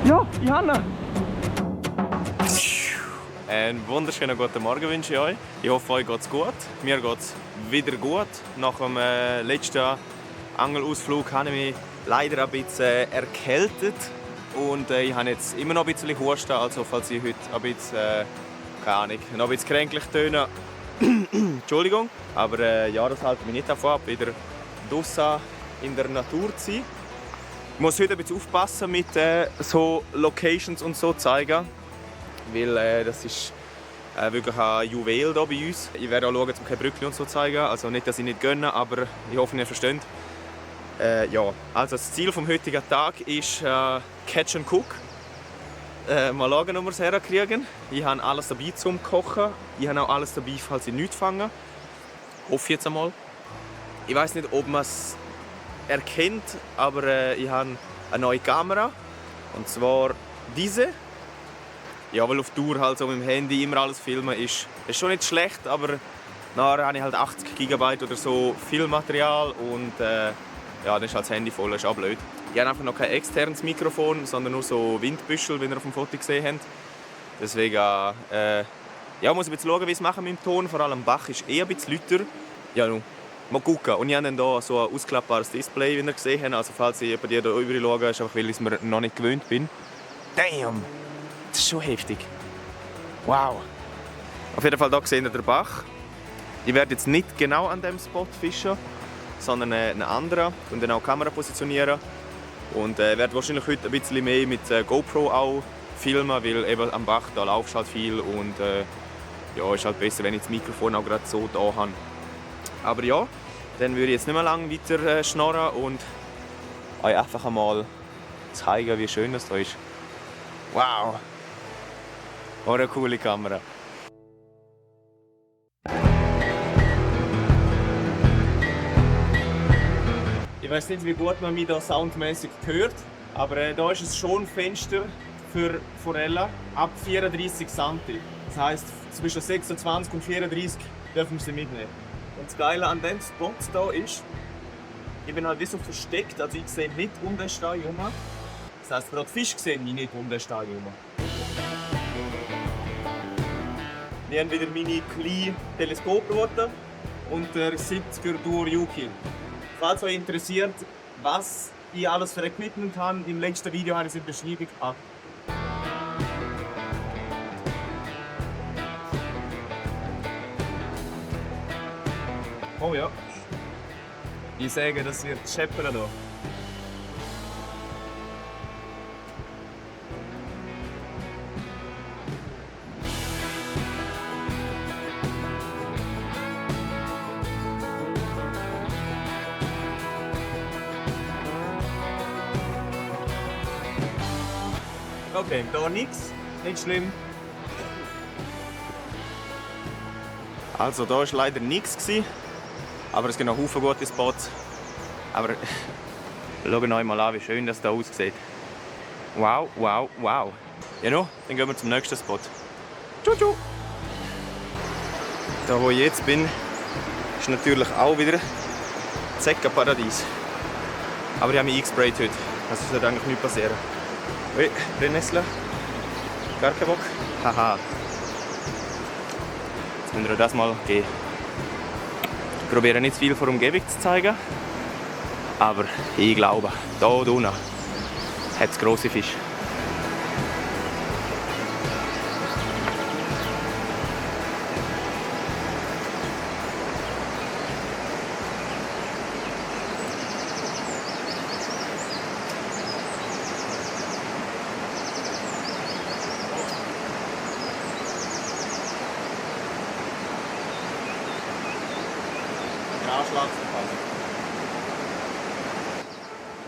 Ja, Johanna! Einen wunderschönen guten Morgen wünsche ich euch. Ich hoffe, euch geht es gut. Mir geht es wieder gut. Nach dem letzten Angelausflug habe ich mich leider ein bisschen erkältet. Und ich habe jetzt immer noch ein bisschen Husten. Also falls ich heute ein bisschen, keine Ahnung, noch ein bisschen kränklich töne. Entschuldigung. Aber ja, das hält mich nicht davon ab, wieder draussen in der Natur zu sein. Ich muss heute ein bisschen aufpassen mit so Locations und so zeigen. Weil das ist wirklich ein Juwel hier bei uns. Ich werde auch schauen, um keine Brücke und so zeigen. Also nicht, dass ich nicht gönne, aber ich hoffe, ihr versteht. Ja, also das Ziel des heutigen Tages ist Catch and Cook. Mal schauen, ob wir es herkriegen. Ich habe alles dabei zum Kochen. Ich habe auch alles dabei, falls ich nichts fange. Hoffe jetzt einmal. Ich weiß nicht, ob man es erkennt, aber ich habe eine neue Kamera. Und zwar diese. Ja, weil auf Tour halt so mit dem Handy immer alles filmen ist schon nicht schlecht, aber nachher habe ich halt 80 GB oder so Filmmaterial und ja, dann ist halt das Handy voll, das ist auch blöd. Ich habe einfach noch kein externes Mikrofon, sondern nur so Windbüschel, wie ihr auf dem Foto gesehen habt. Deswegen ja, muss ich jetzt schauen, wie ich es mache mit dem Ton. Vor allem Bach ist eher ein bisschen lauter. Ja, nun, mal gucken. Und ich habe dann hier so ein ausklappbares Display, wie ihr gesehen habt. Also falls ich bei dir hier rüber schaue, ist einfach, weil ich es mir noch nicht gewöhnt bin. Damn! Das ist schon heftig. Wow. Auf jeden Fall hier seht ihr den Bach. Ich werde jetzt nicht genau an diesem Spot fischen, sondern einen anderen und dann auch die Kamera positionieren. Und werde wahrscheinlich heute ein bisschen mehr mit GoPro auch filmen, weil eben am Bach da laufst halt viel und ja, ist halt besser, wenn ich das Mikrofon auch gerade so da habe. Aber ja, dann würde ich jetzt nicht mehr lange weiter schnorren und euch einfach einmal zeigen, wie schön das da ist. Wow! Oh, eine coole Kamera. Ich weiß nicht, wie gut man mich da soundmäßig hört, aber da ist es schon ein Fenster für Forellen ab 34 cm. Das heisst, zwischen 26 und 34 dürfen wir sie mitnehmen. Und das Geile an diesem Spot hier ist, ich bin halt wie so versteckt, also ich sehe nicht um den Stein herum. Das heisst, gerade Fisch sehen mich nicht um den Stein herum. Wir haben wieder meine kleine Teleskoproute und der 70er Duo Yuki. Falls euch interessiert, was ich alles für Equipment habe, im letzten Video habe ich es in der Beschreibung an. Oh ja. Ich sage, das wird scheppern hier. Okay, da nichts, nicht schlimm. Also da war leider nichts, aber es gibt noch viele gute Spots. Aber schaut euch mal an, wie schön das da aussieht. Wow, wow, wow. Ja, no, dann gehen wir zum nächsten Spot. Tschu. Da wo ich jetzt bin, ist natürlich auch wieder Zeckenparadies. Aber ich habe mich eingesprayt heute, also es wird eigentlich nichts passieren. Ui, Brennnessel. Gar kein Bock. Haha. Jetzt müssen wir das mal gehen. Ich probiere nicht zu viel von der Umgebung zu zeigen. Aber ich glaube, hier unten hat es grosse Fische.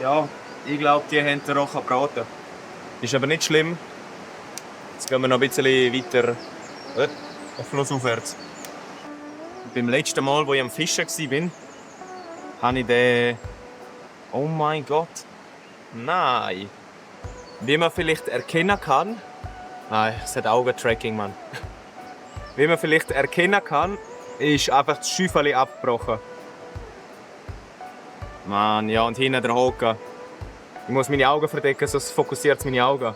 Ja, ich glaube, die haben den Rochen gebraten. Ist aber nicht schlimm. Jetzt gehen wir noch ein bisschen weiter flussaufwärts. Beim letzten Mal, wo ich am Fischen war, habe ich den... Oh mein Gott! Nein! Wie man vielleicht erkennen kann... Nein, es hat Augentracking, Mann. Wie man vielleicht erkennen kann, ist einfach das Schäufeli abgebrochen. Mann, ja, und hinten der Haken. Ich muss meine Augen verdecken, sonst fokussiert es meine Augen.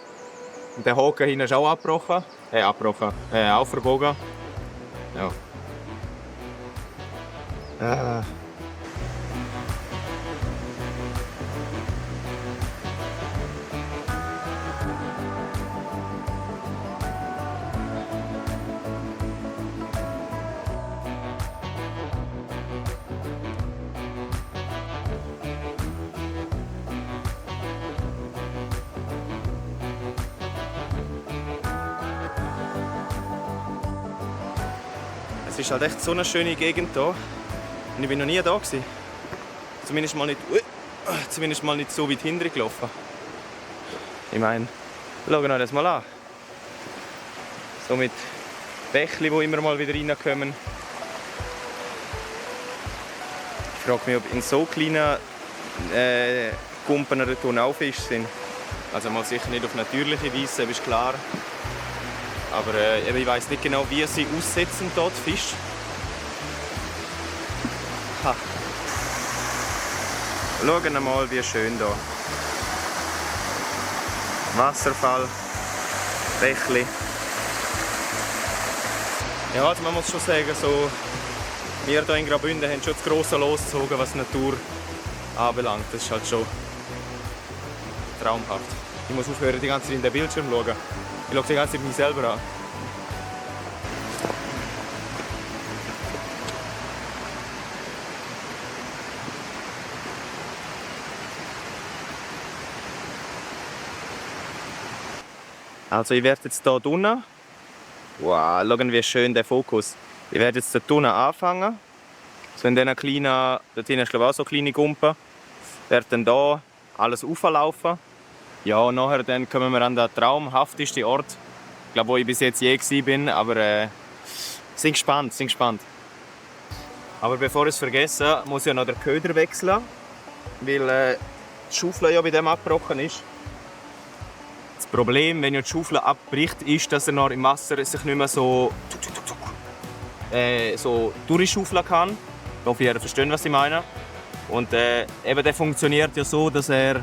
Und der Haken hinten ist auch abgebrochen. Auch verbogen. Ja. Es ist halt echt so eine schöne Gegend hier. Und ich bin noch nie da gewesen. Zumindest mal nicht so weit hinten gelaufen. Ich meine, schauen wir uns das mal an. So mit Bächli, die immer mal wieder reinkommen. Ich frage mich, ob in so kleinen Kumpen dort auch Fische sind. Also mal sicher nicht auf natürliche Weise, ist klar. Aber ich weiß nicht genau, wie sie aussetzen dort Fisch. Ha. Schauen wir mal, wie schön hier. Wasserfall, Bächli. Ja, also man muss schon sagen, so, wir hier in Graubünden haben schon das grosse Los gezogen, was die Natur anbelangt. Das ist halt schon traumhaft. Ich muss aufhören, die ganze Zeit in den Bildschirm zu schauen. Ich schaue die ganze Zeit mich selber an. Also ich werde jetzt hier unten. Wow, schauen wie schön der Fokus. Ich werde jetzt dort unten anfangen. So in diesen kleinen, dort hinten ist auch so kleine Gumpen. Ich werde dann hier alles auflaufen. Ja, und nachher dann kommen wir an den traumhaftesten Ort, wo ich bis jetzt je war. Aber sind gespannt. Aber bevor ich es vergesse, muss ich ja noch den Köder wechseln. Weil die Schaufel ja bei dem abgebrochen ist. Das Problem, wenn die Schaufel abbricht, ist, dass er noch im Wasser sich nicht mehr so durchschaufeln kann. Ich hoffe, ihr versteht, was ich meine. Und eben, der funktioniert ja so, dass er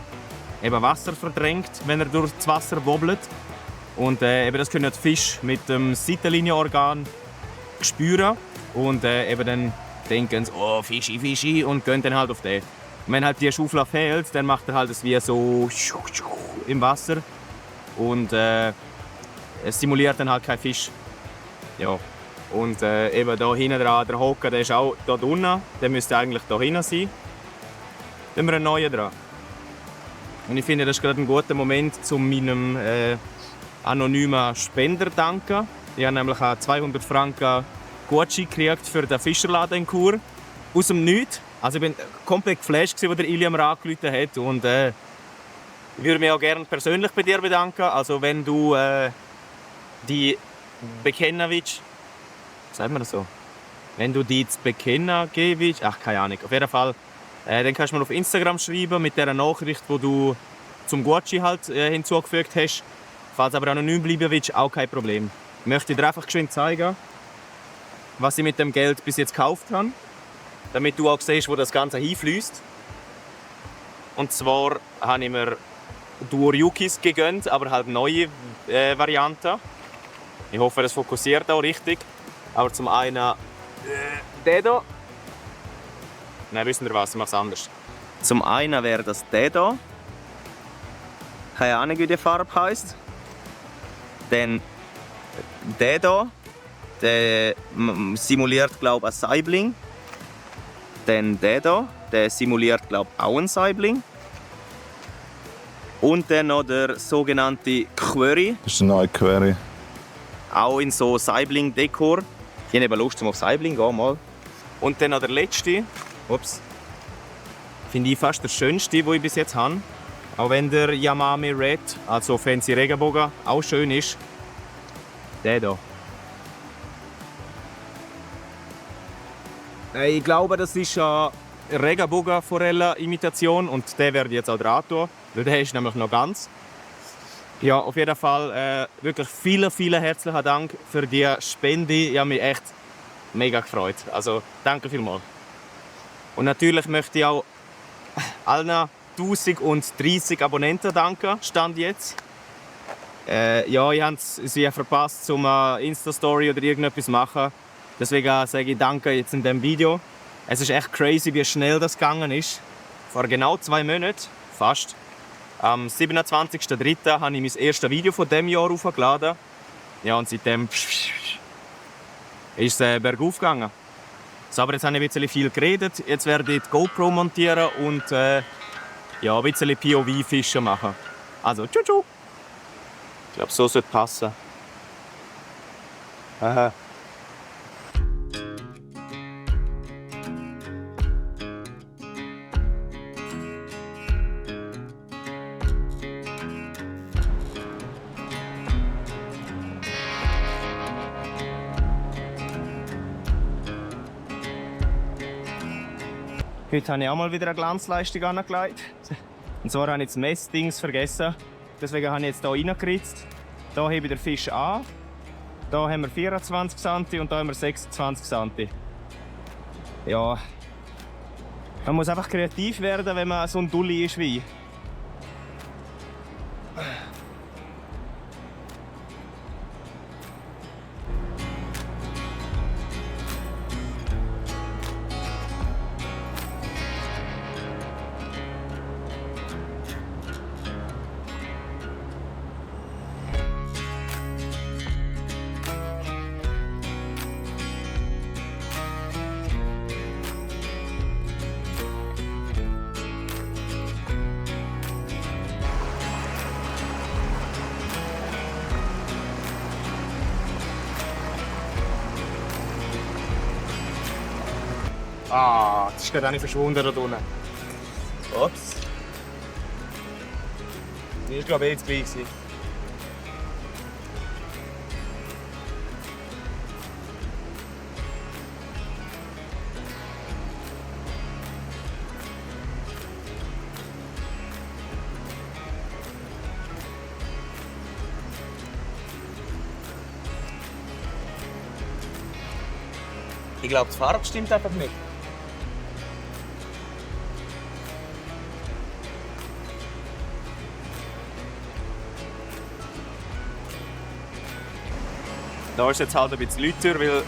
eben Wasser verdrängt, wenn er durch das Wasser wobbelt. Und eben, das können die Fische mit dem Seitenlinienorgan spüren. Und eben dann denken sie, oh, Fischi, und gehen dann halt auf den. Und wenn halt die Schaufel fehlt, dann macht er halt das wie so im Wasser. Und es simuliert dann halt keinen Fisch. Ja. Und eben hier hinten dran, der Haken, der ist auch hier unten. Der müsste eigentlich hier hinten sein. Dann haben wir einen neuen dran. Und ich finde, das ist gerade ein guter Moment, um meinem anonymen Spender zu danken. Ich habe nämlich 200 Franken Gutschein gekriegt für den Fischerladen in Chur. Aus dem Nichts. Also ich war komplett geflasht, als der Iliam angerufen hat. Und ich würde mich auch gerne persönlich bei dir bedanken. Also wenn du die bekennen willst, sagt man das so? Wenn du die zu bekennen geben willst, ach keine Ahnung, auf jeden Fall, dann kannst du mir auf Instagram schreiben mit der Nachricht, die du zum Gutschein halt hinzugefügt hast. Falls aber anonym bleiben willst, auch kein Problem. Ich möchte dir einfach geschwind zeigen, was ich mit dem Geld bis jetzt gekauft habe, damit du auch siehst, wo das Ganze hinfließt. Und zwar habe ich mir Duo-Yukis gegönnt, aber halt neue Varianten. Ich hoffe, das fokussiert auch richtig. Aber zum einen der hier. Nein, wissen wir was, ich mache es anders. Zum einen wäre das der hier. Keine Ahnung, wie die Farbe heisst. Dann der hier. Der simuliert, glaube ich, ein Saibling. Dann der hier. Der simuliert, glaube ich, auch ein Saibling. Und dann noch der sogenannte Query. Das ist eine neue Query. Auch in so Saibling-Dekor. Ich habe eben Lust, auf Saibling zu gehen. Mal. Und dann noch der letzte. Ups. Finde ich fast der schönste, den ich bis jetzt habe. Auch wenn der Yamame Red, also Fancy Regenbogen, auch schön ist. Der hier. Ich glaube, das ist eine Regenbogenforelle-Imitation und der werde ich jetzt auch dran tun, weil der ist nämlich noch ganz. Ja, auf jeden Fall wirklich vielen herzlichen Dank für die Spende. Ich habe mich echt mega gefreut. Also danke vielmals. Und natürlich möchte ich auch allen 1030 Abonnenten danken, Stand jetzt. Ja, ich habe es verpasst, um eine Insta-Story oder irgendetwas zu machen. Deswegen sage ich danke jetzt in diesem Video. Es ist echt crazy, wie schnell das gegangen ist. Vor genau 2 Monaten, fast, am 27.03. habe ich mein erstes Video von diesem Jahr aufgeladen. Ja, und seitdem ist es bergauf gegangen. So, aber jetzt habe ich ein bisschen viel geredet. Jetzt werde ich die GoPro montieren und ja, ein bisschen POV-Fischen machen. Also, tschüss. Ich glaube, so sollte passen. Aha. Heute habe ich auch mal wieder eine Glanzleistung angelegt. Und zwar habe ich das Messdings vergessen. Deswegen habe ich jetzt hier reingeritzt. Hier hebe ich den Fisch an. Hier haben wir 24 cm und hier haben wir 26 cm. Ja. Man muss einfach kreativ werden, wenn man so ein Dulli ist wie ich. Ah, das ist gerade nicht verschwunden da unten. Ups. Ich glaube, jetzt gleich. Ich glaube, die Farbe stimmt einfach nicht. Da ist jetzt halt ein bisschen lauter, weil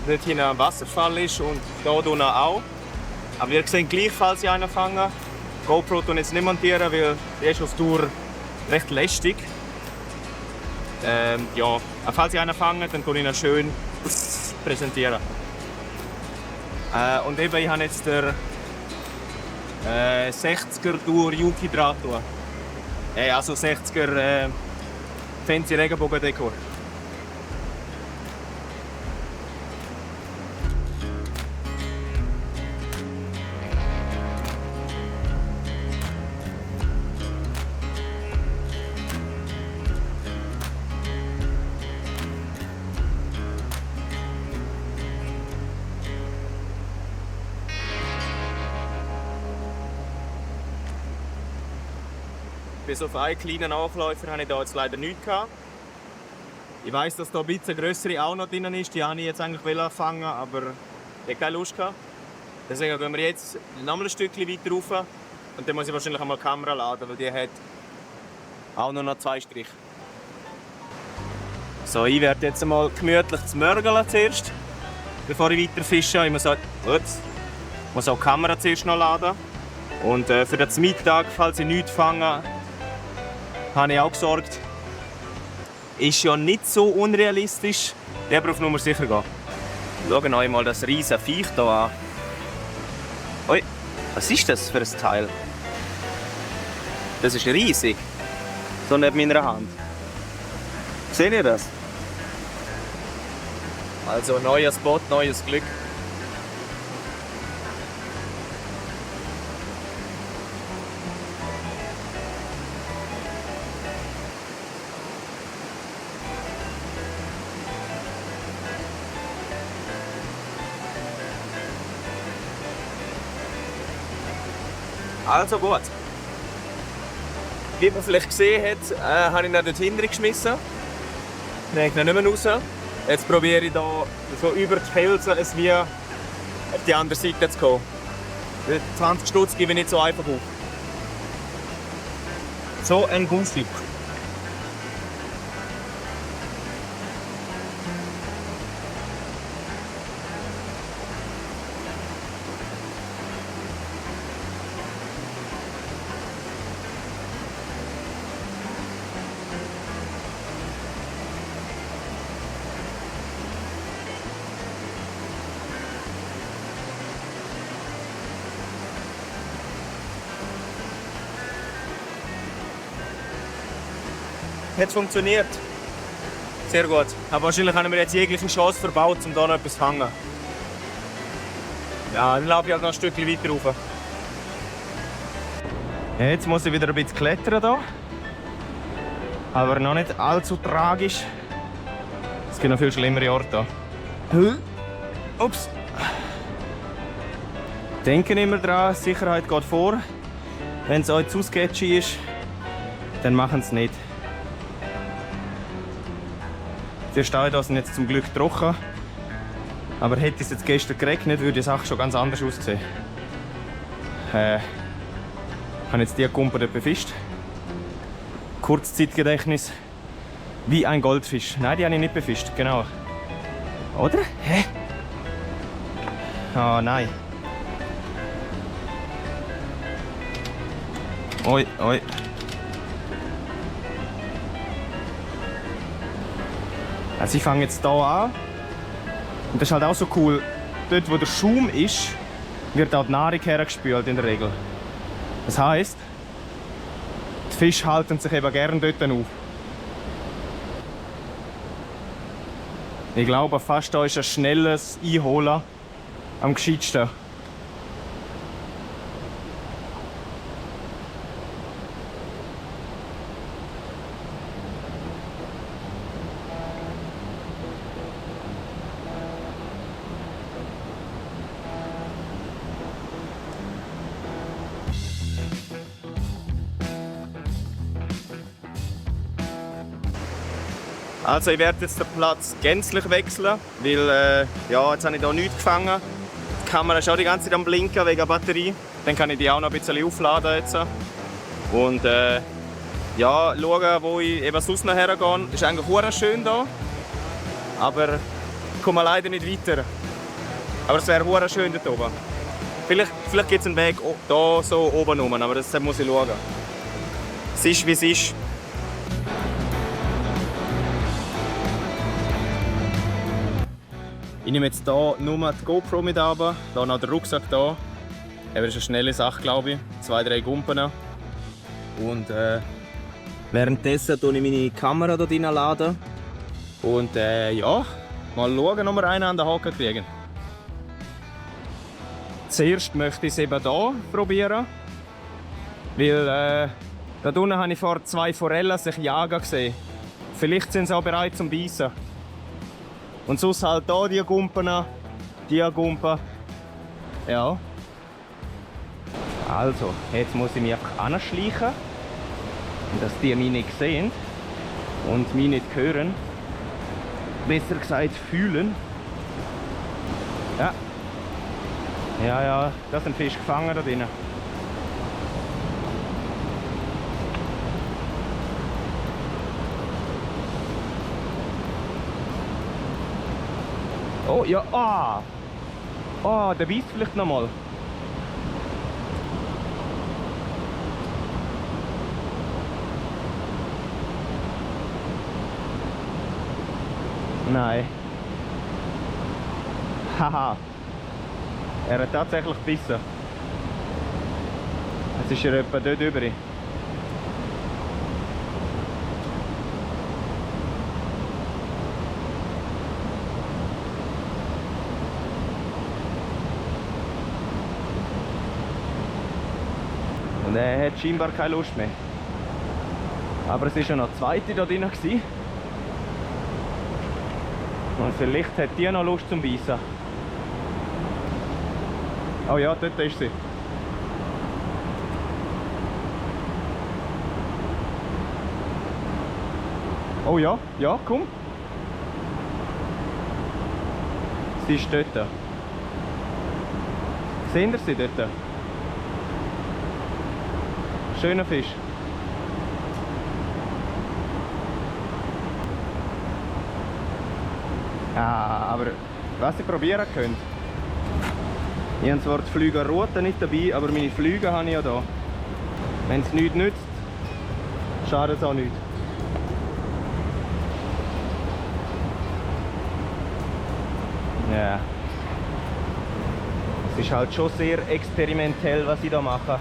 dort hinten ein Wasserfall ist und hier unten auch. Aber wir sehen gleich, falls ich einen fange. GoPro tun jetzt nicht montieren, weil die ist auf Tour recht lästig. Ja, falls ich einen fange, dann kann ich ihn schön präsentieren. Und eben, ich habe jetzt den 60er Tour Yuki Drahttour. Also 60er Fancy Regenbogendekor. Bis auf einen kleinen Nachläufer habe ich da jetzt leider nichts gehabt. Ich weiss, dass da ein bisschen grössere auch noch drin ist. Die wollte ich jetzt eigentlich fangen, aber ich hatte keine Lust gehabt. Deswegen gehen wir jetzt noch ein Stückchen weiter rauf. Und dann muss ich wahrscheinlich einmal die Kamera laden, weil die hat auch nur noch 2 Striche. So, ich werde jetzt einmal gemütlich zu mörgeln zuerst, bevor ich weiter fische. Ich muss auch die Kamera zuerst noch laden. Und für den Mittag, falls ich nichts fange, habe ich auch gesorgt. Ist ja nicht so unrealistisch, lieber auf Nummer sicher gehen. Schauen euch mal das riesige Viech hier an. Ui, was ist das für ein Teil? Das ist riesig. So neben meiner Hand. Seht ihr das? Also neuer Spot, neues Glück. Also gut. Wie man vielleicht gesehen hat, habe ich ihn dort hinten geschmissen. Dann ich ihn nicht mehr raus. Jetzt probiere ich hier so über die Felsen es wie auf die andere Seite zu kommen. 20 Stutz gebe ich nicht so einfach auf. So ein Gunstück. Hat funktioniert. Sehr gut. Aber wahrscheinlich haben wir jetzt jegliche Chance verbaut, um hier noch etwas zu fangen. Ja, dann laufe ich halt noch ein Stückchen weiter rauf. Jetzt muss ich wieder ein bisschen klettern hier. Aber noch nicht allzu tragisch. Es gibt noch viel schlimmere Orte hier. Ups. Denken immer dran, Sicherheit geht vor. Wenn es euch zu sketchy ist, dann machen es nicht. Die Steine hier sind jetzt zum Glück trocken. Aber hätte es jetzt gestern geregnet, würde die Sache schon ganz anders aussehen. Ich habe jetzt die Kumpe dort befischt. Kurzzeitgedächtnis. Wie ein Goldfisch. Nein, die habe ich nicht befischt, genau. Oder? Hä? Oh nein. Oi, oi. Also ich fange jetzt hier an. Und das ist halt auch so cool. Dort, wo der Schaum ist, wird auch die Nahrung hergespült in der Regel. Das heisst, die Fische halten sich eben gerne dort auf. Ich glaube, fast da ist ein schnelles Einholen am gescheitsten. Also ich werde jetzt den Platz gänzlich wechseln, weil ja, jetzt habe ich hier nichts gefangen. Die Kamera ist auch die ganze Zeit am Blinken wegen der Batterie. Dann kann ich die auch noch ein bisschen aufladen jetzt. Und ja, schauen, wo ich eben sonst noch hergehe. Ist eigentlich sehr schön hier, aber ich komme leider nicht weiter. Aber es wäre sehr schön dort oben. Vielleicht gibt es einen Weg hier so oben rum, aber das muss ich schauen. Es ist wie es ist. Ich nehme jetzt hier nur die GoPro mit runter, hier noch den Rucksack hier. Das ist eine schnelle Sache, glaube ich. 2, 3 Gumpen. Und währenddessen laden ich meine Kamera hier drin. Und ja, mal schauen, ob wir einen an den Haken kriegen. Zuerst möchte ich es eben hier probieren. Weil da unten habe ich vor 2 Forellen sich jagen gesehen. Vielleicht sind sie auch bereit zum Beißen. Und sonst halt hier die Gumpen, die Gumpen. Ja. Also, jetzt muss ich mich einfach anschleichen, dass die mich nicht sehen und mich nicht hören. Besser gesagt fühlen. Ja. Ja, da ist ein Fisch gefangen da drinnen. Oh ja, der beißt vielleicht noch mal. Nein. Haha. Er hat tatsächlich gebissen. Jetzt ist er etwa dort übrig. Und er hat scheinbar keine Lust mehr. Aber es war ja noch eine zweite da drin. Und vielleicht hat die noch Lust zum Beißen. Oh ja, dort ist sie. Oh ja, ja, komm. Sie ist dort. Seht ihr sie dort? Schöner Fisch. Aber was ich probieren könnte, ich habe zwar die Flügerroute nicht dabei, aber meine Flüge habe ich ja da. Wenn es nichts nützt, schadet es auch nicht. Ja. Es ist halt schon sehr experimentell, was ich da mache.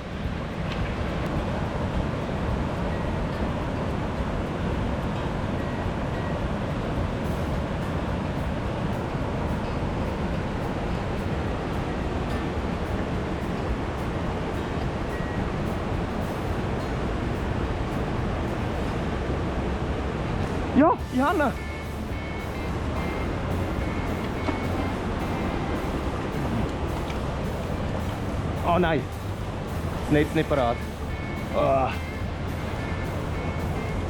Ja, ich habe ihn. Oh nein, das Netz nicht parat. Oh.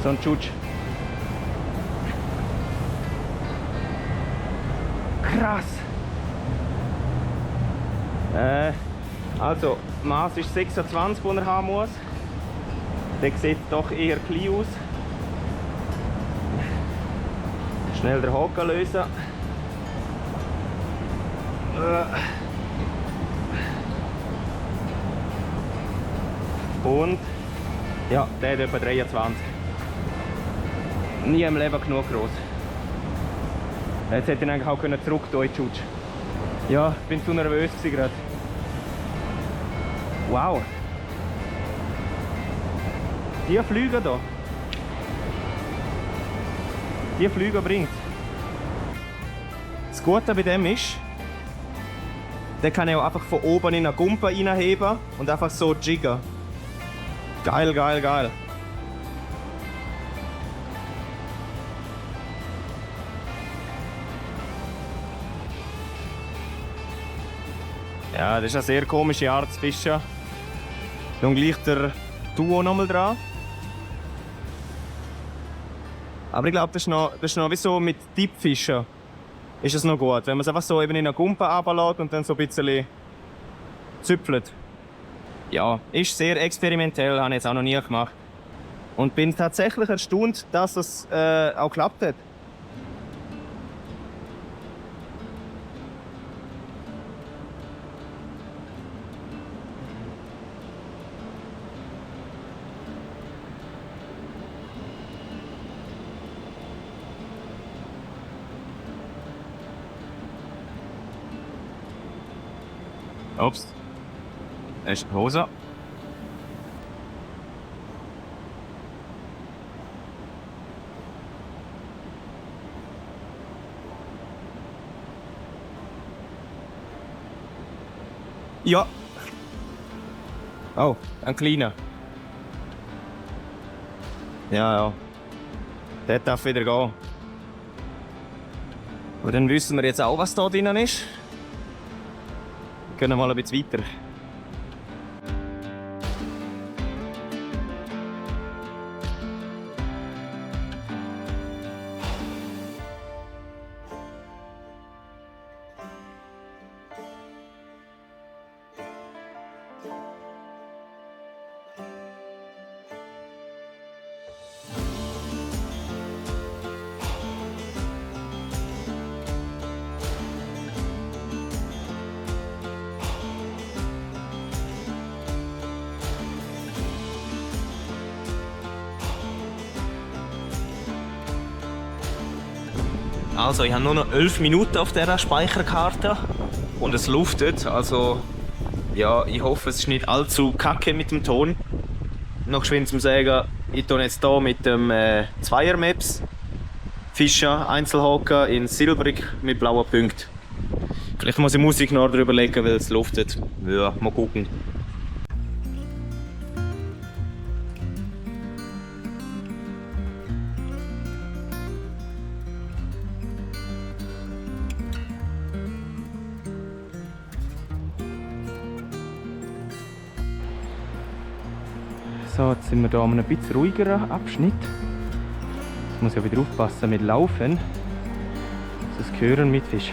So ein Tschutsch. Krass. Also, Maß ist 26, das er haben muss. Der sieht doch eher klein aus. Schnell den Haken lösen. Und ja, der hat etwa 23. Nie im Leben genug groß. Jetzt hätte ich ihn eigentlich auch zurück in die Schutz. Ja, ich bin zu nervös gerade. Wow. Die Flüge hier. Die Flüge bringt. Das Gute bei dem ist, den kann ich auch einfach von oben in eine Gumpe reinheben und einfach so jiggen. Geil, geil, geil. Ja, das ist eine sehr komische Art zu fischen. Dann gleich der Duo nochmal dran. Aber ich glaube, das ist noch wie so mit Tippfischen. Ist es noch gut, wenn man es einfach so eben in eine Gumpe runterlässt und dann so ein bisschen züpfelt. Ja, ist sehr experimentell, habe ich jetzt auch noch nie gemacht. Und bin tatsächlich erstaunt, dass es auch geklappt hat. Ups. Das ist die Hose. Ja. Oh, ein kleiner. Ja, ja. Der darf wieder gehen. Und dann wissen wir jetzt auch, was da drin ist. Wir gehen mal ein bisschen weiter. Also, ich habe nur noch 11 Minuten auf dieser Speicherkarte und es luftet. Also, ja, ich hoffe, es ist nicht allzu kacke mit dem Ton. Noch geschwind zum Sagen, ich tue jetzt hier mit dem Zweier-Maps Fischer Einzelhaken in silbrig mit blauen Punkten. Vielleicht muss ich Musik noch drüber legen, weil es luftet. Ja, mal gucken. So, jetzt sind wir hier an einem bisschen ruhigeren Abschnitt. Jetzt muss ich auch wieder aufpassen mit Laufen, sonst gehören mit Fisch.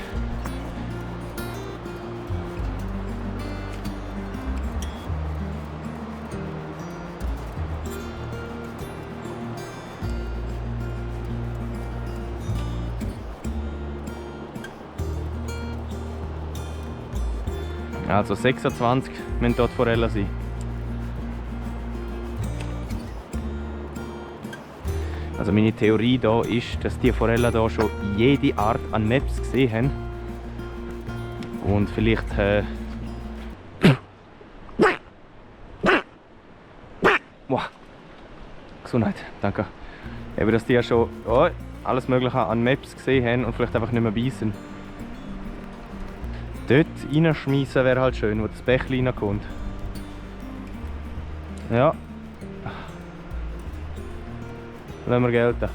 Also 26 müssen dort Forellen sein. Also meine Theorie hier ist, dass die Forellen hier schon jede Art an Maps gesehen haben. Und vielleicht... Wow. Gesundheit, danke. Eben, dass die ja schon alles Mögliche an Maps gesehen haben und vielleicht einfach nicht mehr beißen. Dort reinschmeißen wäre halt schön, wo das Bächlein reinkommt. Ja. Lassen wir gelten.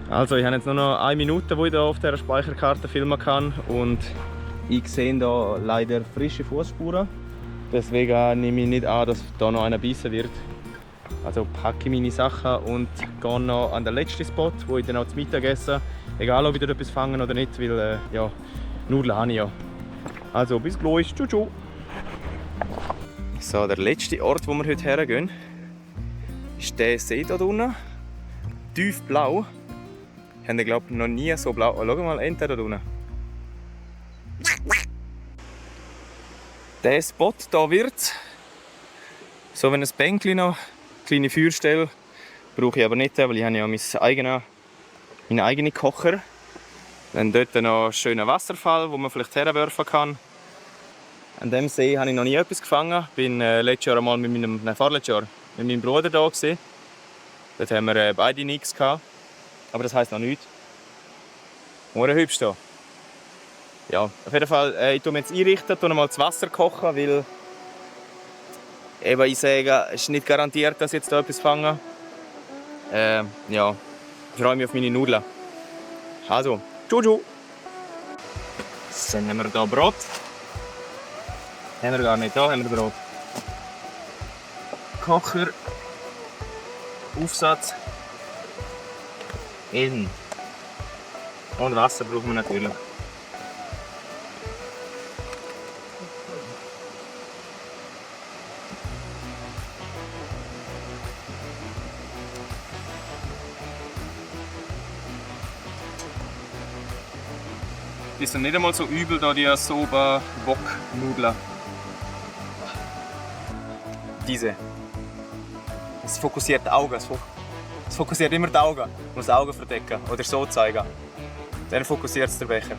Also, ich habe jetzt nur noch 1 Minute, die ich hier auf dieser Speicherkarte filmen kann. Und ich sehe hier leider frische Fußspuren. Deswegen nehme ich nicht an, dass da noch einer beißen wird. Also packe ich meine Sachen und gehe noch an den letzten Spot, wo ich dann auch zu Mittag esse. Egal, ob ich dort etwas fange oder nicht, weil ja, Nudeln habe ich ja. Also bis gleich, tschüss. So, der letzte Ort, wo wir heute hergehen, ist der See hier unten. Tiefblau. Ich habe glaube noch nie so blau. Oh, schau mal, Ente da unten. Der Spot hier wird so, wenn ein Bänkchen noch, eine kleine Feuerstelle, brauche ich aber nicht, weil ich habe ja meinen eigenen Kocher. Dann dort noch einen schönen Wasserfall, wo man vielleicht herwerfen kann. An diesem See habe ich noch nie etwas gefangen. Ich war letztes Jahr einmal vorletztes Jahr mit meinem Bruder da gewesen. Dort haben wir beide nichts gehabt. Aber das heisst noch nichts. Sehr hübsch hier. Ja, auf jeden Fall, ich tue mir jetzt einrichten, tue mal das Wasser kochen, weil eben, ich sage, es ist nicht garantiert, dass ich jetzt da etwas fange. Ja, ich freue mich auf meine Nudeln. Also, tschüss. Dann haben wir hier Brot. Haben wir gar nicht, da haben wir Brot. Kocher. Aufsatz. In. Und Wasser brauchen wir natürlich. Die sind nicht einmal so übel, da die Soba-Wok-Nudeln. Diese. Es fokussiert die Augen. Es fokussiert immer die Augen. Man muss die Augen verdecken oder so zeigen. Dann fokussiert es der Becher.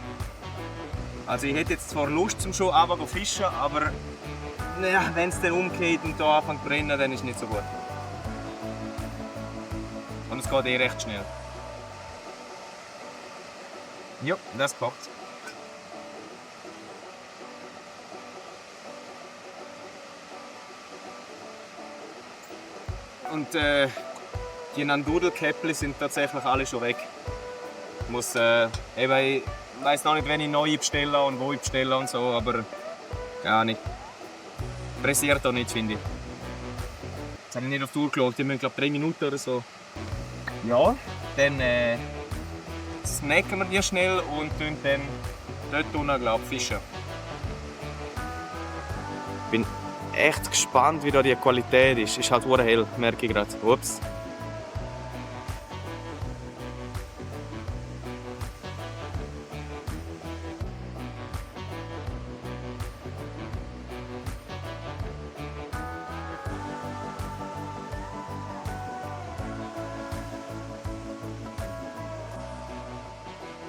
Also ich hätte jetzt zwar Lust zum schon runter zu fischen, aber naja, wenn es dann umgeht und da anfängt zu brennen, dann ist es nicht so gut. Und es geht recht schnell. Ja, das packt. Und die Nandudelkäppli sind tatsächlich alle schon weg. Ich weiß noch nicht, wenn ich neue bestelle und wo ich bestelle und so, aber ja nicht. Pressiert auch nicht, finde ich. Jetzt habe ich nicht auf die Uhr geschaut, die müssen glaube 3 Minuten oder so. Ja, dann snacken wir die schnell und dann dort unten, glaube ich, fischen. Ich bin echt gespannt, wie da die Qualität ist. Ist halt sehr hell, merke ich gerade. Ups.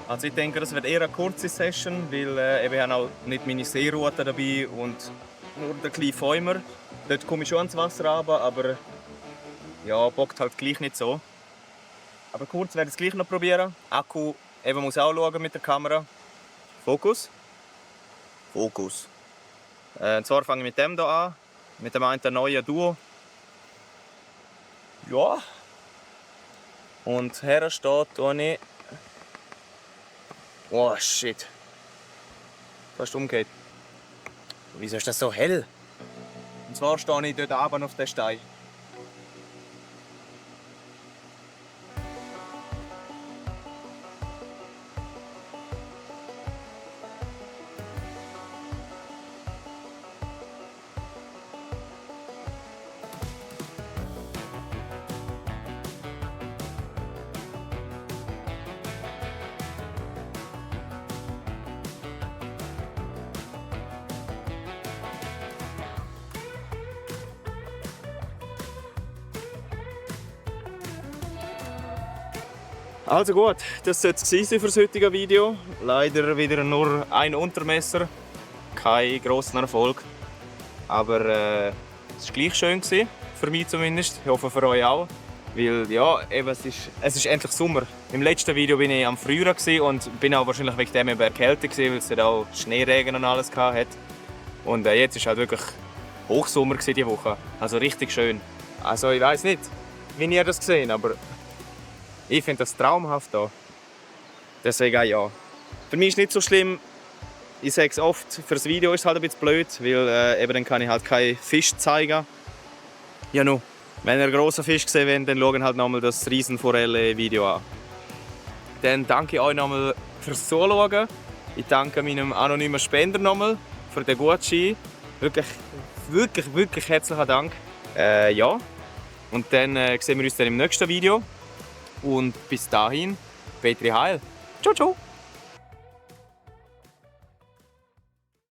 Also ich denke, das wird eher eine kurze Session, weil ich habe auch nicht meine Seeroute dabei und nur der kleine Fäumer. Dort komme ich schon ans Wasser runter, aber ja, bockt halt gleich nicht so. Aber kurz werde ich es gleich noch probieren. Akku eben muss auch schauen mit der Kamera. Fokus. Fokus. Und zwar fange ich mit dem hier an, mit dem einen neuen Duo. Ja. Und her steht ohne. Oh shit. Fast umgeht. Wieso ist das so hell? Und zwar stehe ich dort oben auf den Stein. Also gut, das sollte es gewesen sein für das heutige Video. Leider wieder nur ein Untermesser. Kein grosser Erfolg. Aber es war gleich schön gewesen, für mich zumindest. Ich hoffe für euch auch. Weil ja, eben, es ist endlich Sommer. Im letzten Video war ich am Frühjahr und bin auch wahrscheinlich wegen dem erkältet, weil es auch Schneeregen und alles hatte. Und jetzt ist halt wirklich Hochsommer diese Woche. Also richtig schön. Also ich weiß nicht, wie ihr das gesehen, aber ich finde das traumhaft hier. Deswegen auch ja. Für mich ist es nicht so schlimm. Ich sage es oft, für das Video ist es halt ein bisschen blöd, weil eben dann kann ich halt keinen Fisch zeigen. Ja no. Wenn ihr einen grossen Fisch gesehen wollt, dann schaut halt nochmal das Riesenforelle-Video an. Dann danke ich euch nochmal fürs Zuschauen. Ich danke meinem anonymen Spender nochmal für den Gutschein. Wirklich herzlichen Dank. Ja. Und dann sehen wir uns dann im nächsten Video. Und bis dahin, Petri Heil. Ciao, ciao.